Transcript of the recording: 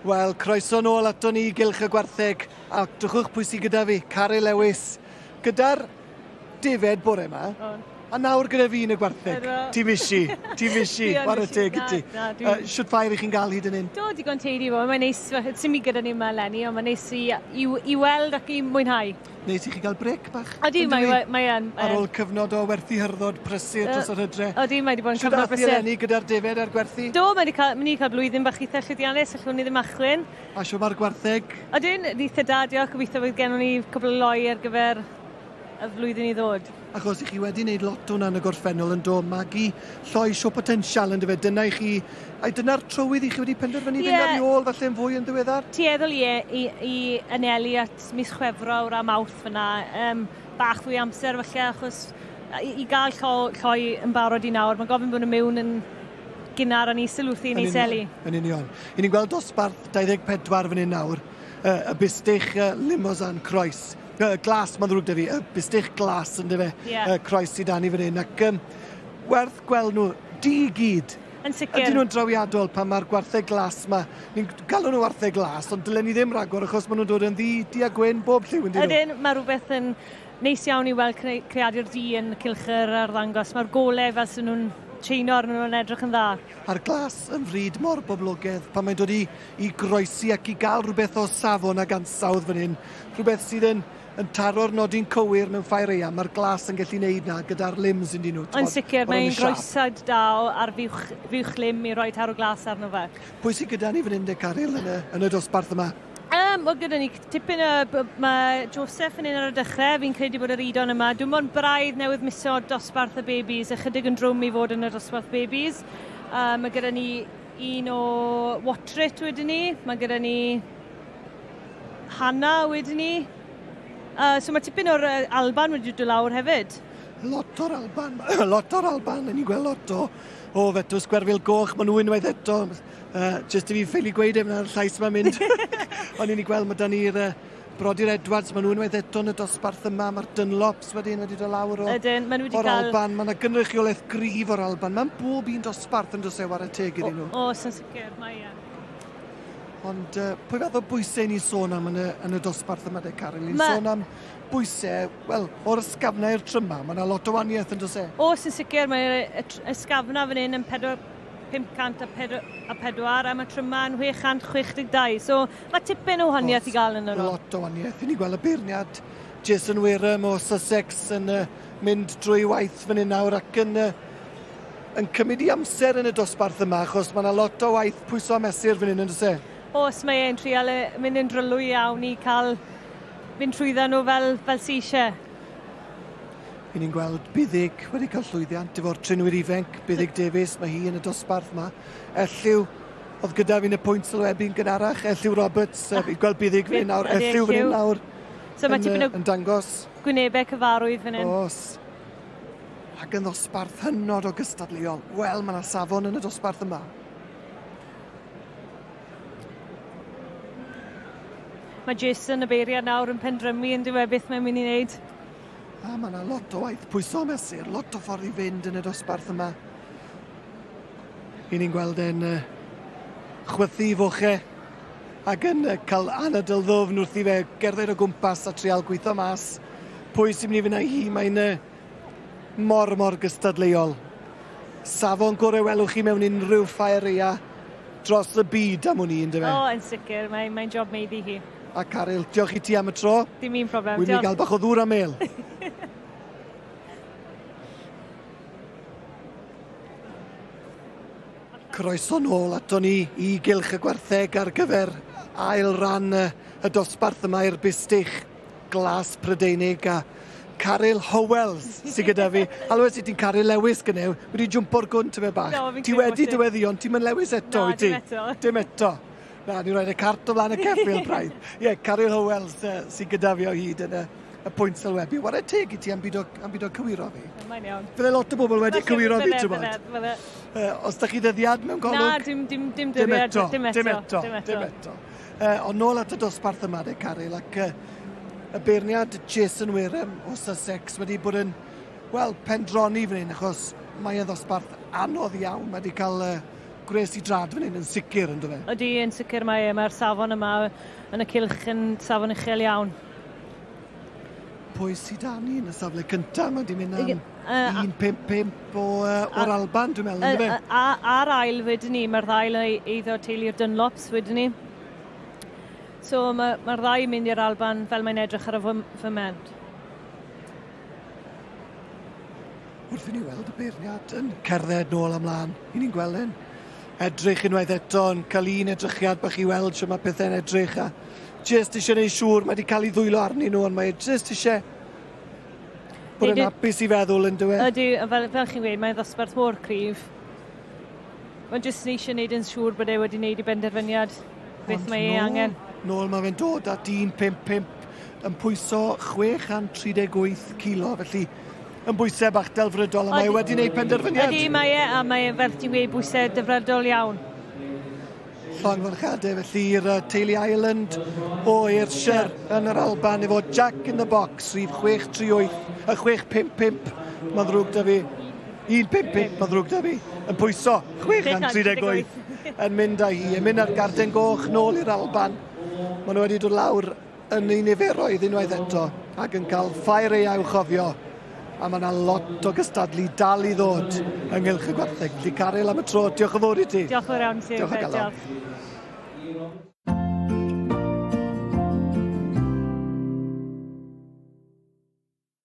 Wel, croeso nôl ato ni i Gylch y Gwartheg, a drychwch pwy sydd gyda fi, Cari Lewis, gyda'r defed bore yma, a nawr gyda fi yn y gwartheg. Ti'n fishi, ti'n fishi, whare teg i ti. Uh, Shwt ffair i chi'n gael hyd yn hyn? Do, digon teidi fo, mae'n neis, sy'n mi gyda ni yma eleni, ond mae'n neis i, i, i weld ac i mwynhau. Neis i chi gael brêc bach. Odi, mae, mae, mae yn. Ar ôl cyfnod o werthu hyrddod prysur dros yr hydre. Odi, mae wedi bod yn cyfnod prysur. Shwt ath eleni gyda'r defaid a'r gwerthu? Do, mae wedi cael, mynd i cael blwyddyn bach eitha llwyddiannus, allwn ni ddim achwyn. A shwt mae'r gwartheg? Odyn, eitha da, diolch. Gobeithio fydd gennon ni cwpl o loi ar gyfer y flwyddyn i ddod. Achos i chi wedi wneud lot o hwnna yn y gorffennol yn do, magu lloi sio potensial yn dyfe, dyna i chi, ai dyna'r trywydd i chi wedi penderfynu yeah. fynd ar ei ôl falle yn fwy yn ddiweddar? Tueddol i, i, i anelu at mis Chwefror a Mawrth fyna, um, bach fwy amser falle, achos i, i gael llo, lloi yn barod i nawr, mae'n gofyn bod nhw mewn yn gynnar a ni sylw wrthi neu selu. Yn union. I ni'n gweld dosbarth 24 fan hyn nawr, y bustych Limousin Croes. Glas, mae'n ddrwg 'da fi, y bustych glas yn dyfe, yeah. y croes sydd dan i fan hyn, ac um, werth gweld nhw di gyd. Yn sicr. Ydyn nhw'n drawiadol pan mae'r gwartheg glas ma, ni'n galw nhw wartheg glas, ond dylen ni ddim ragor achos maen nhw'n dod yn ddu, du a gwyn bob lliw yn dyn nhw. Ydyn, mae rhywbeth yn neis iawn i weld creadur du yn cylch yr arddangos. Mae'r golau fel sy'n nhw'n tseino arnyn nhw'n edrych yn dda. A'r glas yn fryd mor boblogaidd pan mae'n dod i i groesi ac i gael rhywbeth o safon ag ansawdd fan hyn, rhywbeth sydd yn, yn taro'r nodyn cywir mewn ffair eang, mae'r glas yn gallu neud na gyda'r limbs yn dyn nhw. Yn sicr, mae'n groesad da ar fuwch, fuwch lim i roi taro glas arno fe. Pwy sydd gyda ni fan hyn de, Caryl, yn y, yn y dosbarth yma? Um, wel, gyda ni tipyn o... Mae Joseph yn un ar y dechrau, fi'n credu bod yr Idon yma. Dwi'n bod braidd newydd miso dosbarth y babies, ychydig yn drwm i fod yn y dosbarth babies. Um, mae gyda ni Un o Watrit wedyn ni, mae gyda ni Hannah wedyn ni. Uh, so mae tipyn o'r Alban wedi dod lawr hefyd. Lot o'r Alban, lot o'r Alban, ni'n gweld lot o, o Fetws Gwerfil Goch, maen nhw unwaith eto. Uh, just i fi ffeili gweud e, mae'r llais yma'n mynd. Ond ni'n gweld, mae da ni'r uh, Brodyr Edwards, maen nhw unwaith eto yn y dosbarth yma, mae'r Dunlops wedyn wedi dod lawr o, Ydyn, maen nhw wedi o'r cael... Alban, mae yna gynrychiolaeth gryf o'r Alban. Mae'n bob un dosbarth yn does e, whare teg iddyn nhw. Oes, yn sicr, mae e. Ond uh, pwy fath o bwysau ni'n sôn am yn y, yn y dosbarth yma de, Caryl? Ni'n ma... sôn am bwysau, wel, o'r ysgafnau i'r tryma, mae yna lot o waniaeth yn does e? Oes, yn sicr, mae ysgafna fan hyn yn 504 a mae tryma yn 662. So Mae tipyn o wahaniaeth i gael yn nhw. Lot o wahaniaeth. I ni gweld y beirniad Jason Wareham o Sussex yn uh, mynd drwy waith fan hyn nawr ac yn, uh, yn cymryd i amser yn y dosbarth yma achos mae yna lot o waith pwyso a mesur fan hyn yn does e? Oes, mae e'n trial mynd yn drylwy iawn i cael mynd trwyddo nhw fel, fel sy eisiau. I ni'n gweld Buddig wedi cael llwyddiant efo'r trinwyr ifanc, Buddig Davies, mae hi yn y dosbarth yma. Elliw Oedd gyda fi'n y pwynt sylwebu'n gynharach, Elliw Roberts, uh, fi'n gweld Buddig fan hyn nawr, Elliw fan hyn nawr. So mae tipyn o yn dangos. Gwynebau cyfarwydd fan hyn. Os. Ac yn ddosbarth hynod o gystadleuol. Wel, mae yna safon yn y dosbarth yma. Mae Jason y beiriad nawr yn pendrymu yn diwedd beth mae'n mynd i wneud. A mae yna lot o waith pwyso mesur, lot o ffordd i fynd yn y dosbarth yma. I ni'n gweld e'n uh, chwythu foche ac yn uh, cael anadl ddwfn wrth i fe gerdded o gwmpas a trial gweithio mas pwy sy'n mynd i fynd â hi. Mae'n uh, mor, mor gystadleuol. Safon gorau welwch chi mewn unrhyw ffair eia dros y byd am wn i, yndyfe? O, yn sicr, mae'n mae job meiddi hi. A Caryl, diolch i ti am y tro. Dim un problem, diolch. Wy'n mynd i gael bach o ddŵr a mel. Croeso nôl ato ni i Gylch y Gwartheg ar gyfer ail ran y, y dosbarth yma i'r Bustych Glas Prydeinig a Caryl Howells sydd gyda fi. Alwes i ti'n Caryl Lewis gynnau, wedi jwmpo'r gwn tyme bach. No, ti wedi dyweddi ond ti'n mynd Lewis eto, Na, wyt ti? dim eto. Dim eto. Na, ni'n rhaid y cart o flaen y ceffyl braidd. Ie, yeah, Caryl Howells uh, sydd gyda fi o hyd yn y y pwynt sylwebu. Ware teg i ti am bido, am bido cywiro fi. Mae'n iawn. Fydde lot o bobl wedi cywiro fi, ti'n bod. Fydde. Uh, os da chi ddyddiad mewn golwg? Na, dim, dim, dim dyddiad. Dim eto. Dim eto. Dim eto. Dim eto. Dim eto. Uh, ond nôl at y dosbarth yma, de, Caryl, ac uh, y beirniad Jason Wareham o Sussex wedi bod yn, wel, pendroni fan hyn, achos mae e'n ddosbarth anodd iawn. Mae wedi cael uh, gwres i drad fan hyn yn sicr, ynddo fe? Ydy, yn sicr mae e. Mae'r safon yma yn y cylch yn safon uchel iawn. Pwy sydd da ni yn y safle cyntaf? Mae di mynd am 1.55 o, uh, o'r Alban, dwi'n meddwl, ynddo fe? A'r ail wedyn ni, mae'r ddau eiddo teulu'r Dunlops wedyn ni. So mae'r ma ddau yn mynd i'r Alban fel mae'n edrych ar y foment. Wrth i ni weld y beirniad yn cerdded nôl a mlaen, i ni'n gweld e'n edrych unwaith eto, yn cael un edrychiad bach i weld sut mae pethau'n edrych a jyst eisiau gwneud siŵr mae wedi cael ei ddwylo arnyn nhw, ond mae e jyst eisiau bod yn hapus i feddwl yn dweud. Ydy, fel, fel chi'n gweud, mae'n ddosbarth mor cryf. Mae'n jyst eisiau gwneud yn siŵr bod e wedi gwneud ei benderfyniad beth mae ei angen. Nôl mae fe'n dod at 1.55 yn pwyso 638 kilo, felly yn bwysau bach delfrydol, a mae e wedi gwneud penderfyniad. Ydy, mae e, a mae e, fel ti'n gweud, bwysau delfrydol iawn. Llongyfarchiadau felly i'r teulu Ireland o Ayrshire yn yr Alban efo Jack in the Box, rhif 638, y 655, mae'n ddrwg da fi, 155, mae'n ddrwg da fi, yn pwyso 638, yn mynd â hi, yn mynd ar garden goch nôl i'r Alban. Maen nhw wedi dod lawr yn ei niferoedd unwaith eto ac yn cael ffair ei i'w chofio. A mae yna lot o gystadlu dal i ddod ynghylch y gwartheg. Felly Caryl am y tro, diolch yn fawr i ti. Diolch yn fawr iawn ti. Diolch o galon. Diolch.